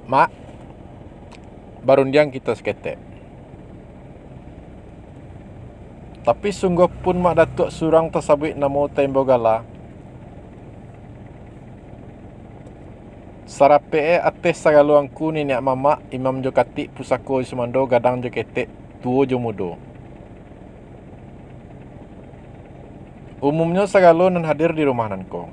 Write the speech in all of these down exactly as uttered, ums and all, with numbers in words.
Mak, barundiang kito saketek. Tapi sungguah pun Mak Datuak surang tasabuik namo taimbau gala. Sarapek-e ateh sagalo angku niniak mamak, imam jo katik, pusako jo sumando, gadang jo ketek, tuo jo mudo. Umumnyo sagalo nan hadir di rumah nan ko.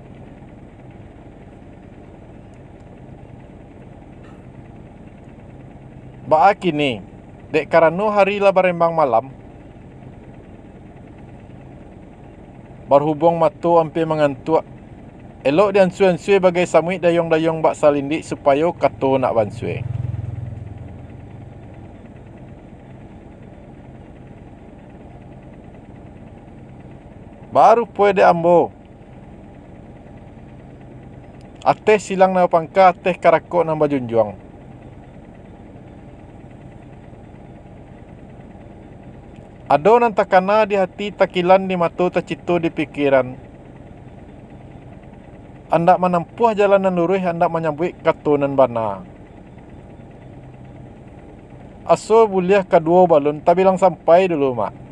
Baa kini, dek karano hari lah barembang malam, barhubung mato ampia mangantuak, elok diansue-ansue bagai samuik dayuang-dayuang bak salindik supayo kato nak bansue. Barupo dek ambo, ateh silang nan bapangka, ateh karakok nan bajunjuang. Ado nan takana di hati, takilan di mato, tacito di pikiran. Andak manampuah jalan nan luruih, andak manyabuik kato nan bana. Aso buliah kaduo balun, tabilang sampai dulu, Mak.